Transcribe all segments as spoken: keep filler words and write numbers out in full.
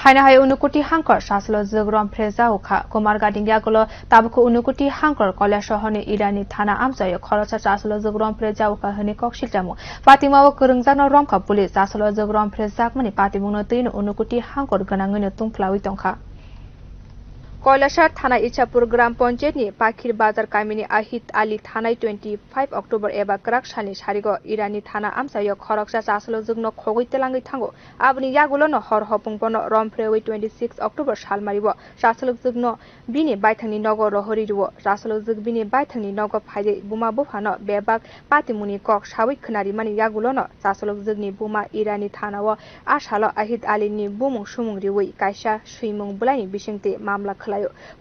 Haino hai Unukoti hangkor chasulokjwk romphre jago kha. Kumarghat ni yagulo tabuk Unukoti hangkor Koilasohor ni Irani thana amchaio khoroksa chasulokjwk romphre jago kha hwnwi kok silchamo. Patimao kwrwngjakno romkha police. Chasulokjwk romphre jakmani patimungno twino Unukoti hangkor gwnangwino tungphlawi tongkha. Koilasar thana Ichapur Gram Panchayat ni Pakhir Bazar kamini Ahid Ali thanai twenty five October eba kwrak salni sarigo Irani thana amchaio khoroksa chasulokjwkno khogwi twlangwi thango. Aboni yagulono hor hopung bono romphrewi twenty six October salmario chasulokjwkno bini baithangni nogo rohorwi rwo. Chasulokjwk bini baithangni nogo phaiwi buma buphano bebak patimungni kok sawi khwnarimani yagulono chasulokjwkni buma Irani thanao a salo Ahid Alini bumung sumung riwi kaisa swimung bwlaini bisingtwi mamla khwlaio.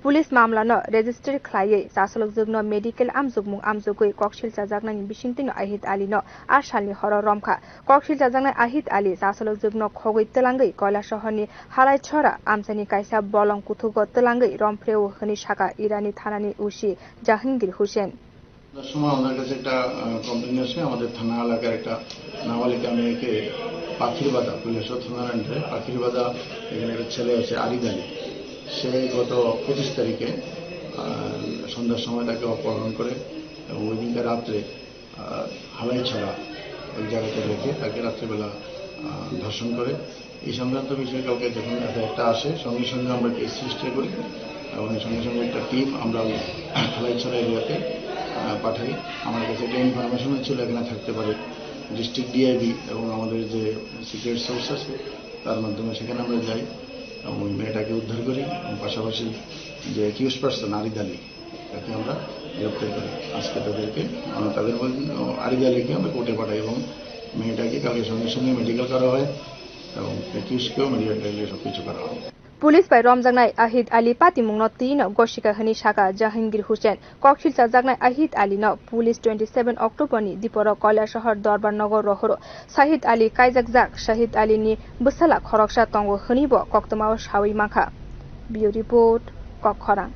Police mamlano register khwlaiwi chasulokjwkno medical amjokmung amjogwi kok silchajaknani bisingtwino Ahid Alino a salni horo romkha. Kok silchajaknai Ahid Ali chasulokjwkno khogwi twlangwi Koilasohorni Halaichora amchaini kaisa bolong kuthugo twlangwi romphrewo hwnwi sakha Irani thanani O C Jahangir Hussain. সময় আমাদের কাছে একটা, আহ, কমপ্লেইন আসে, আমাদের থানা এলাকার একটা নাবালিকা মেয়েকে পাখিরবাদা, কৈলাসহর থানার আন্ডারে পাখিরবাদা, এখানে একটা ছেলে আছে আরিদ আলী, সে গত পঁচিশ তারিখে, আহ, সন্ধ্যার সময় তাকে অপহরণ করে এবং ওই দিনকার রাত্রে আহ, হালাইছড়া ওই জায়গাতে রেখে তাকে রাত্রিবেলা, আহ, ধর্ষণ করে। এই সংক্রান্ত বিষয়ে কালকে যখন এফআইআরটা আসে, সঙ্গে সঙ্গে আমরা কেস রেজিস্টার করি এবং সঙ্গে সঙ্গে একটা টিম আমরা ওই হালাইছড়া এরিয়াতে, আহ, পাঠাই। আমার কাছে একটা ইনফরমেশনও ছিল এখানে থাকতে পারে ডিস্ট্রিক্ট ডিআইবি এবং আমাদের যে সিক্রেট সোর্স আছে, তার মাধ্যমে সেখানে আমরা যাই এবং ওই মেয়েটাকে উদ্ধার করি এবং পাশাপাশি যে অ্যাকিউজ পার্সন আরিদ আলী, তাকে আমরা গ্রেপ্তার করি। আজকে তাদেরকে, আমরা তাদের মধ্যে, আরিদ আলীকে আমরা কোর্টে পাঠাই এবং মেয়েটাকে কালকে সঙ্গে সঙ্গে মেডিকেল করা হয় এবং অ্যাকিউজকেও মেডিকেল সব কিছু করা হয়। Police bai romjaknai Ahid Ali patimungno twino gosika hwnwi sakha Jahangir Hussain. Kok silchajaknai Ahid Alino police twenty seven October ni diporo Koilasohor Dorbar Nogor rohoro. Shahid Ali kaijakjak Shahid Alini bwsala khoroksa tongo hwnwibo koktwmao sawi mankha. Bureau Report, Kokkhorang.